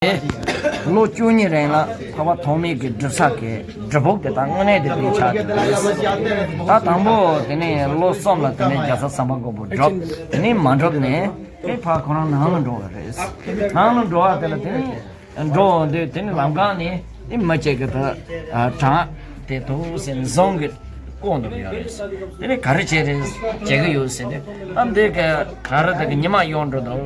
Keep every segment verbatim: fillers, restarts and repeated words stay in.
ལོ་བཅུ་གཉིས་རིང་ལ་འཕགས་པ་ཐོགས་མེད་ཀྱི་སྒྲུབ་ས་གི་སྒྲུབ་ཕུག་དེ་དག་དངོས་གནས་དེ་དེ་ཆགས་ཀྱི་རེད། ད་དང་པོ་དེ་ནས་ལོ་གསུམ་ལ་དེ་ནས་རྒྱལ་ཚབ་ཟམ་པ་མགོན་པོ་སྒྲུབ། དེ་ནས་མ་གྲུབ་ནས་དེ་ཕར་ཁོ་རང་ནང་ལ་འགྲོ་བ་རེད། ནང་ལ་འགྲོ་བ་དེ་ལ་དེ་ནས་འགྲོ་འོང་དུས་དེ་ནས་ལམ་ཁ་ནས་དེ་མི་གཅིག་གིས་ད་བྲག་དེ་འདུག་ཟེར་ནས་བཟུང་གི་བཀོག་འདུག་ཡོད་རེད། དེ་ནས་ག་རེ་བྱས་རེད་བྱེད་ཀྱི་ཡོད་ཟེར་དུས། ཨ་འདི་ག་བྲག་རི་དེ་གི་ཉི་མ་ཡོལ་འགྲོ་འདུག་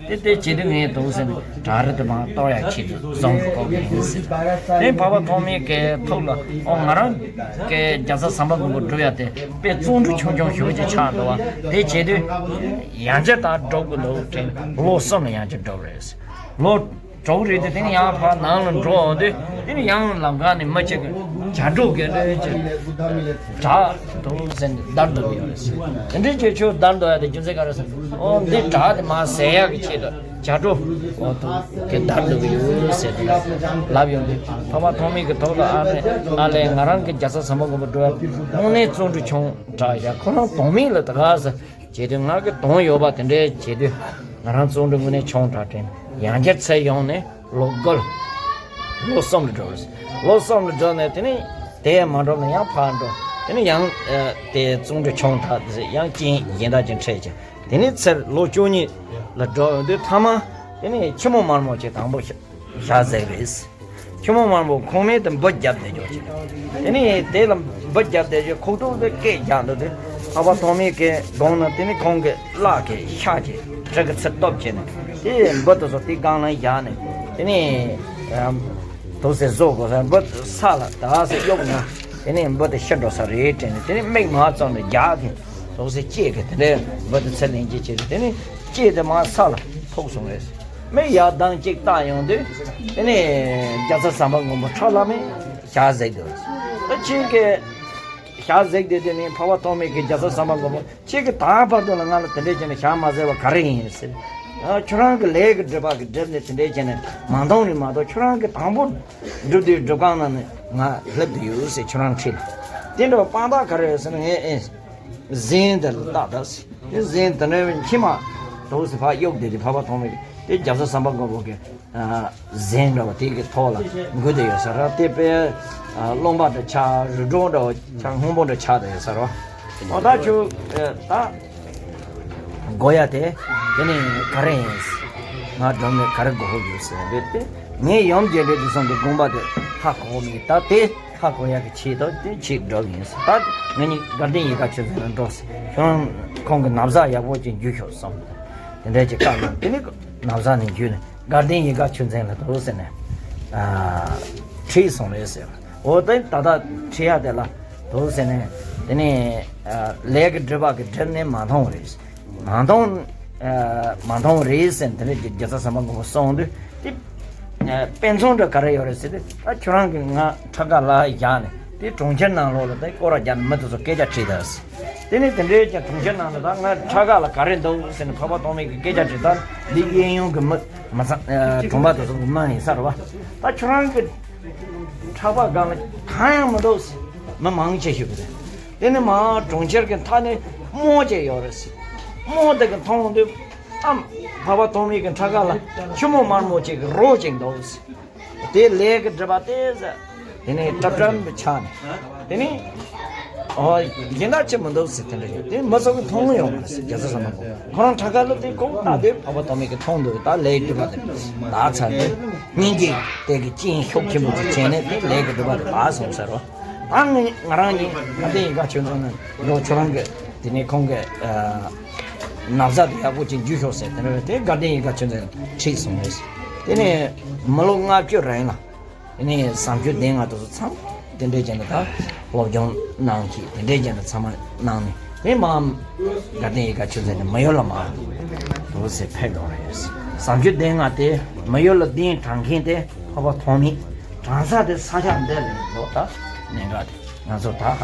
དེ་དེ་བྱེད་དུས་ངས་འདུག་ཟེར་ནས་བྲག་རི་དེ་མར་གཏོར་ཡག་ཆེད་དུ་བཟུང་གི་བཀོག་གི་ཡིན་ཟེར། དེ་འཕགས་པ་ཐོགས་མེད་ཀྱི་ཐུགས་ལ་ཨོ་ང་རང་གི་རྒྱལ་ཚབ་ཟམ་པ་མགོན་པོ་སྒྲུབ་ཡག་དེ་དཔེ་བརྩོན་འགྲུས་ཆུང་ཆུང་ཞེ་པོ་ཅིག་ཆགས་འདུག་བ། དེ་བྱེད་དུས་ཡང་བསྐྱར་ད་སྒྲུབ་དགོས་འདུག་དྲན་ལོ་གསུམ་ལ་ཡང་བསྐྱར་སྒྲུབ་རེད། ལོ་དྲུག་རེད་དེ། དེ་ནས་ཡང་ཕར་ནང་ལ་འགྲོ་འོང་དུས་དེ་ནས་ཡང་ལམ་ཁ་ནས་མི་གཅིག་གིས་བྱ་སྒྲོ་གི་རེད་ཅེས་བྲག་འདུག་ཟེར་ནས་བརྡར་འདུག་ཡོད་རེད། དེ་འདྲའི་ཅིག་ཁྱོད་བརྡར་འདུག་ཡ་དེ་རྒྱུ་མཚན་ག་རེ་ཟེར། ཨོ་འདི་བྲག་དེ་མར་ཟད་ཡག་གི་ཆེད་དུ་བྱ་སྒྲོ་འོ་འདུག་གི་བརྡར་འདུག་ཡོད་ཟེར་དེ་ལབ་ཡོང་དུས། འཕགས་པ་ཐོགས་མེད་ཀྱི་ཐུགས་ལ་ཨ་ལས་ཨ་ལས་ང་རང་གི་རྒྱལ་ཚབ་ཟམ་པ་མགོན་པོ་སྒྲུབ་ཡག་དངོས་གནས་བརྩོན་འགྲུས་ཆུང་དྲགས་ཡ། ཁོ་རང་དོན་མེད་ལ་ད་ག་ཟེར། བྱེད་དུས་ང་གི་དོན་ཡོད་པ་དེ་འདྲའི་བྱེད་དུས་ང་རང་བརྩོན་འགྲུས་དངོས་གནས་ཆུང་དྲགས་དྲན། ཡང་བསྐྱར་ཚུར་ཡོང་ནས་ལོ་དགུ་ལ་ལོ་གསུམ་ལ་འགྲོ་རེད། ལོ་གསུམ་ལ་འགྲོ་ནས་དེ་ནས་དེ་མ་འགྲོ་ནས་ཡང་ཕར་འགྲོ། དེ་ནས་ཡང་ཨ་དེ་བརྩོན་འགྲུས་ཆུང་དྲགས་དེ་ཡང་རྐྱེན་གཞན་དག་ཅིག་འཕྲད་ཀྱི། དེ་ནས་ཚུར་ལོ་བཅུ་གཉིས་ལ་འགྲོ་ཡོང་དུས་མཐའ་མ་དེ་ནས་ཁྱི་མོ་དམར་མོ་ཅིག་དང་པོ་ཞག་ཞག་ཟིག་རེད། ཁྱི་མོ་དམར་པོ་ཁོང་མེད་དུ་འབུ་བརྒྱབ་བསྡད་ཀྱོག་ཅིག་དེ་ནས་དེ་ལ་འབུ་བརྒྱབ་བསྡད་ཀྱོག་ཁོག་ཐུག་དེ་སྐད་རྒྱག་འདུག་དུས། འཕགས་པ་ཐོགས་མེད་ཀྱི་དགོངས་ན་དེ་ནས་ཁོང་གི་ལག་གི་ཤ་གི་གྲི་གི་ཚུར་གཏུབ་བྱས་ནས་དེ་འབུ་དེ་ཚོ་དེ་སྒང་ལ་བཞག་ནས། དེ་ནས་ཨམ་དུག་སེ་བཟོ་དགོས་ས་འབུ་ས་ལ་ད་སེ་གཡུག་ན། དེ་ནས་འབུ་དེ་ཤི་འགྲོ་ས་རེད་དྲན་ནས། དེ་ནས་མིག་མར་བཙུམ་ནས་རྒྱག་གི་དུག་སེ་ལྕེ་གི་དེ་འདྲའི་འབུ་དེ་ཚུར་ལེན་གྱི་བྱས་ཏེ། དེ་ནས་ལྕེ་དེ་མར་ས་ལ་ཐུག་སོང་རེད། མིག་ཡར་ལྡང་གཅིག་བལྟ་ཡོང་དུས། དེ་ནས་རྒྱལ་ཚབ་ཟམ་པ་མགོན་པོ་ཁྲ་ལམ་མེ་ཞག་ཟིག་འདུག་ད་ཁྱེད་ཀྱི་ཞག་ཟིག་དེ་དེ་ནས་འཕགས་པ་ཐོགས་མེད་ཀྱི་རྒྱལ་ཚབ་ཟམ་པ་མགོན་པོ་ཁྱེད་ཀྱི་ད་བར་དུ་ལ་ང་ལ་དེ་འདྲས་བྱས་ནས་ཞག་མ་ཟེར་བ་ག་རེ་ཡིན་ཟེར། ཨ་ཁྱོད་རང་གི་ལས་ཀྱི་སྒྲིབ་པ་གི་སྒྲིབ་ནས་དེ་འདྲས་བྱས་ནས་མ་མཐོང་རེད་མ་གཏོགས། ཁྱོད་རང་གི་དང་པོ་སྒྲུབ་དུས་སྒྲུབ་ཁང་ནང་ནས་ང་སླེབས་དུ་ཡོད་ཟེར། ཁྱོད་རང་ཁྲིད་ལ་དེ་འདྲ་བ་དཔང་རྟགས་ག་རེ་ཡོད་ཟེར་ན། ངས་ཨེ་གཟན་དེ་ལ་བལྟ་ད་ཟེར། དེ་གཟན་དེ་འདྲ་བའི་མཆིལ་མ་དུག་སེ་ཕར་གཡུག་བསྡད་དེ། འཕགས་པ་ཐོགས་མེད་ཀྱི་དེ་རྒྱལ་ཚབ་ཟམ་པ་མགོན་པོ་གི་ཨ་གཟན་འདྲ་བ་དེ་གི་ཐོག་ལ་འགུལ་བསྡད་ཡོད་ས་རེད། དེ་དཔེ་ཨ་རློན་པ་འདྲ་ཆགས། རི་གྲོང་འདྲ་བ་ཆགས། སྔོན་པོ་འདྲ་ཆགས་བསྡད་ཡོད་ས་རེད། འོ་ད་ཁྱོད་ཨེ་ད་དགོས་ཡ་དེ་དེ་ནི་ག་རེ་ཡིན། ང་སྒྲུབ་ནས་ག་རེ་དགོས་ཡོད་ཟེར་བས་དེ། ངས་ཡུམ་རྒྱས་འབྲིང་བསྡུས་གསུམ་གྱི་དགོངས་པ་དེ་ཧ་གོ་མེད། ད་དེ་ཧ་གོ་ཡ་གི་ཆེད་དུ་དེ་ཆེད་སྒྲུབ་ཡིན་ཟེར། ད་ང་གཉིས་དགའ་ལྡན་ཡིད་དགའ་ཆོས་འཛིན་ལ་འགྲོ་ཟེར། ཁྱོད་ཁོང་གི་ན་བཟའ་ཡག་པོ་ཅིག་འཇུ་ཤོག་གསུངས། དེ་འདྲ་ཅིག་བཀའ་གནང་། དེ་ནི་ན་བཟའ་ནས་འཇུས་ནས་དགའ་ལྡན་ཡིད་དགའ་ཆོས་འཛིན་ལ་འགྲོ་ཟེར་ནས་ཨ་ཁྲིད་སོང་རེད་ཟེར། འོ་དེ་ད་ལྟ་ཁྲིད་ཡ་དེ་ལ་འདུག་ཟེར་ནས། དེ་ནས་ཨ་ལས་ཀྱི་སྒྲིབ་པ་གི་སྒྲིབ་ནས་མ་མཐོང་རེད། མ་མཐོང་ཨ་མ་མཐོང་རེད་ཟེར་ནས། དེ་ནས་རྒྱལ་ཚབ་ཟམ་པ་མགོན་པོ་གསུངས་དུས་དེ་ཨ་དཔེ་མཚོན་འདྲ་ག་རེ་ཡོད་རེད་ཟེར་དུས། ད་ཁྱོད་རང་གིས་ང་ཁྲ་ཁ་ལ་བཞག་ནས་དེ་གྲོང་ཁྱེར་ནང་ལོགས་ལ་དེ་སྐོར་ར་རྒྱག་ནས་མི་དེ་ཚོ་སྐད་ཆ་དྲིས་ད་ཟེར། དེ་ནས་དེ་འདྲའི་ཀྱང་གྲོང་ཁྱེར་ནང་ལ་ད་ང་ཁྲ་ཁ་ལ་ག་རེ་འདུག་ཟེར་ནས་འཕགས་པ་ཐོགས་མེད་ཀྱི་སྐད་ཆ་དྲིས་ད། འདི་གཡས་གཡོན་གྱི་མི་མི་ཚང་ཨ་གྲོང་པ་དེ་ཚོ་གི་མི་ཡིན་ས་རེད་བ། ད་ཁྱོད་རང་གི་ཁྲག་པ་སྒང་ལ་གང་ཡང་མི་འདུག་ཟེར། མི་མང་ཆེ་ཤོས་ཀྱི་རེད། དེ་ནས་མར་གྲོང་ཁྱེར་གྱི་མཐའ་ནས་རྨོ་ཅིག་ཡོད་རེད་ཟེར། རྨོ་དེ་གི་མཐོང་དུས་ཨམ་འཕགས་པ་ཐོགས་མེད་ཀྱི་ཁྲ་ཁ་ལ་ཁྱི་མོ་དམར་མོ་ཅིག་གི་རོ་ཅིག་འདུག་ཟེར། དེ་ལས་ཀྱི་སྒྲིབ་པ་དེ་ཟེར། དེ་ནས་ཏྲབ་ཏྲབ་དུ་ཆགས་ནས། དེ་ནས་ཨོ་ཡིན་ན་ཅི་མི་འདུག་ཟེར། དེ་འདྲ་ཡོད་དེ་མི་ཚོགས་ཀྱིས་མཐོང་ཡོང་བ་རེད་ཟེར། རྒྱལ་ཚབ་ཟམ་པ་མགོན་པོ་ཁོ་རང་ཁྲ་ཁ་ལ་དེ་ཁོང་ལྟ་དུས་འཕགས་པ་ཐོགས་མེད་ཀྱིས་མཐོང་འདུག་ད་ལས་སྒྲིབ་པ་དེ་དག་ཚར་ཏེ་སྙིང་རྗེ་དེ་གི་རྐྱེན་ཤུགས་ཆེན་པོ་ཅིག་བྱས་ནས་དེ་ལས་ཀྱི་སྒྲིབ་པ་དེ་དག་སོང་ཟེར་བ། ད་ངས་ང་རང་གཉིས་དགའ་ལྡན་ཡིད་དགའ་ཆོས་འཛིན་ནས་ལོ་ཁྱོད་རང་གི་དེ་ནས་ཁོང་གི་ཨ་ན་བཟའ་དེ་ཡག་པོ་ཅིག་འཇུ་ཤོག་ཟེར། དེ་ནས་དེ་དགའ་ལྡན་ཡིད་དགའ་ཆོས་འཛིན་ཁྲིད་སོང་རེད། དེ་ནས་མི་ལོ་ལྔ་བཅུ་རིང་ལ། དེ་ནས་བཟང་སྤྱོད་ལྡན་ལྔ་དེ་ཚོ་ཚང་དེ་འདྲས་བྱས་ནས་ད་སློབ་སྦྱོང་གནང་གི་དེ་འདྲས་བྱས་ནས་ཚང་མ་གནང་ནས་དེ་མར་དགའ་ལྡན་ཡིད་དགའ་ཆོས་འཛིན་ནས་མི་ཡུལ་ལ་མར་འདུག་སེ་ཕེབས་ཡོང་རེད། བཟང་སྤྱོད་ལྡན་ལྔ་དེ་མི་ཡུལ་ལ་གདན་དྲངས་མཁན་དེ་འཕགས་པ་ཐོགས་མེད། དྲངས་ས་དེ་ས་ཆ་འདི་རེད་འདུག་ད་གནད་འགག་དེ་ང་ཚོ་ད་ཧ་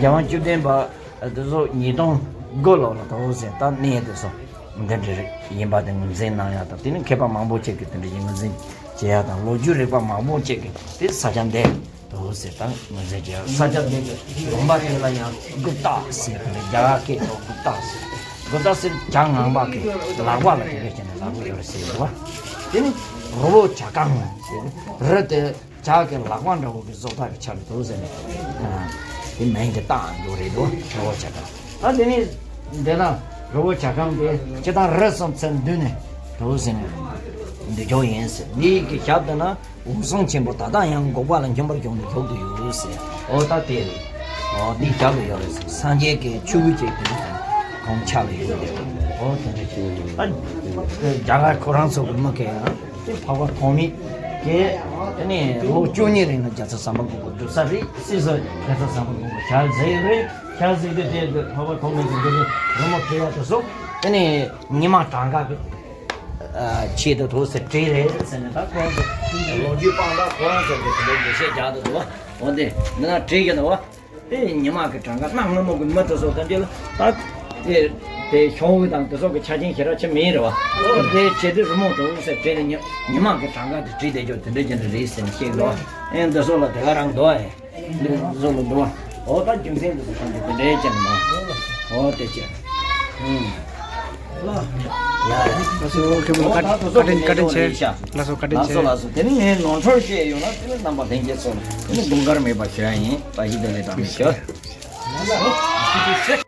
གོ། རྒྱལ་དབང་བཅུ་བདུན་པ་དེ་ཚོ་ཉིས་སྟོང་དགུ་ལོ་ལ་འདུག་སེ་ད་གནས་དེ་ཚོ་འདི་འདྲ་ཡིན་པ་དེ་ངོས་འཛིན་གནང་ཡག་དང་། དེ་ནི་མཁས་པ་མང་པོ་ཅིག་གིས་དེ་འདྲ་ཡིན་ངོས་འཛིན་བྱེད་ཡག་དང་། ལོ་རྒྱུས་རིག་པ་མང་པོ་ཅིག་གིས་དེ་ས་ཆ་འདི་འདུག་སེ་ད་ངོས་འཛིན་བྱེད་ཡག་ས་ཆ་འདི་གི་དགོན་པ་དེ་ལ་ཡང་གུཔྟ་ཟེར། དེ་འདྲ་རྒྱ་གར་སྐད་ཐོག་གུཔྟ་ཟེར། གུཔྟ་ཟེར་རྒྱ་ངང་པ་གི་ལག་པ་ལ་དེ་འདྲ་བྱས་ནས་ལག་པ་ཡོད་རེད་ཟེར་འདུག་བ། དེ་ནི་ རི་བོ་བྱ་རྐང་ཟེར། རི་དེ་བྱ་གི་ལག་པ་འདྲ་བོ་གི་བཟོ་ལྟ་གི་ཆ་རེད་འདུག་ཟེར་ནས། དེ་མིང་དེ་བཏགས་འདུག་རེད་འདུག་རི་བོ་བྱ་རྐང་། ད་དེ་ནས་འདི་ན་རི་བོ་བྱ་རྐང་དེ་སྤྱིར་བཏང་རི་གསུམ་ཚན་བདུན་ནས་འདུག་ཟེར་ནས་འདི་ཇོ་ཡིན་ཟེར། འདི་གི་ཞབས་དེ་ན། འོད་སྲུང་ཆེན་པོ་ད་ལྟ་ཡང་འགོག་པ་ལ་འཁྱམ་པར་བྱུང་ནས་བཞུགས་ཏེ་ཡོད་ཟེར། འོ་ད་དེ་རེད། འོ་འདི་རྒྱབ་ལ་ཡོད་རེད་ཟེར། སངས་རྒྱས་ཀྱི་ཆོས་སྐུ་ཅིག་དེ་གོང་ཆ་ལ་ཡོད་རེད། འོ་དེ་འདྲ་ཅིག་ཨ། རྒྱ་གར་ཁོ་རང་ཚོ་གི་མི་གས་ཡང་དེ་འཕགས་པ་ཐོགས་མེད་ཀྱིས་དེ་ནས་ལོ་བཅུ་གཉིས་རིང་ལ་རྒྱལ་ཚབ་བྱམས་པ་མགོན་པོ་སྒྲུབ་ས་རེད། སྲིད་ཟོ་རྒྱལ་ཚབ་བྱམས་པ་མགོན་པོ་ཞལ་གཟིགས་རེད། ཞལ་གཟིགས་དུས་དེ་འཕགས་པ་ཐོགས་མེད་ཀྱིས་འདི་རི་མོ་བྲིས་ཡ་དེ་ཚོ་དེ་ནས་ཉི་མ་གྲངས་ཀ་གི་ཆེད་དུ་ཐུགས་སུ་བྲིས་རེད་ཟེར་ནས། ད་ཁོང་ཚོ་ལོ་རྒྱུས་སྤང་དག་ཁོ་རང་ཚོ་གི་དེ་འདྲའི་འགྲེལ་བཤད་རྒྱག་ཏུ་འདུག་འོ་དེ་འདི་ན་བྲིས་ཀྱི་འདུག་བ། དེ་ཉི་མ་གི་གྲངས་ཀ་གནའ་སྔ་མོ་གི་མི་དེ་ཚོ་དེ་འདྲ་ལ་ད་དེ་དེ་ཞོགས་ཀྱི་དང་དེ་ཚོ་གི་ཆ་རྐྱེན་ཞེ་དྲག་ཅིག་མེད་རེད་བ། འོ་དེ་བྱེད་དུས་རི་མོ་དེ་འུ་ཟེར་བྲིས་ནས་ཉི་ཉི་མ་གི་གྲངས་ཀ་དེ་བྲིས་བསྡད་རྒྱུ་དེ་འདྲ་ཅིག་རེད་ཟེར་ནས་བཤད་གི་འདུག་ཨེ་འདི་ཚོ་ལ་དེ་ག་རང་འདུག་ཨེ། འདི་བཟོ་ལ་འདུག་བ། འོ་ད་རྒྱུ་མཚན་འདི་ཚོ་ཐམས་ཅད་དེ་འདྲའི་ཅན་མ། འོ་དེ་ཅན། ཨུམ། ལ། ལགས་སོ་མཁན་པོ་ལགས་སོ། བཀའ་དྲིན་བཀའ་དྲིན་ཆེ། ལགས་སོ་བཀའ་དྲིན་ཆེ། ལགས་སོ་ལགས་སོ། དེ་ནི་ངས་ནོར་འཁྲུལ་བཤད་ཡོད་ན་དེ་ནི་རྣམ་པ་ལྷན་རྒྱས་ཚོ་ལ་དེ་ནི་དུང་དཀར་མེད་པ་ཞུ་ཡ་ཡིན། བཀྲ་ཤིས་བདེ་ལེགས་དང་མི་ཞུ། ལགས་སོ།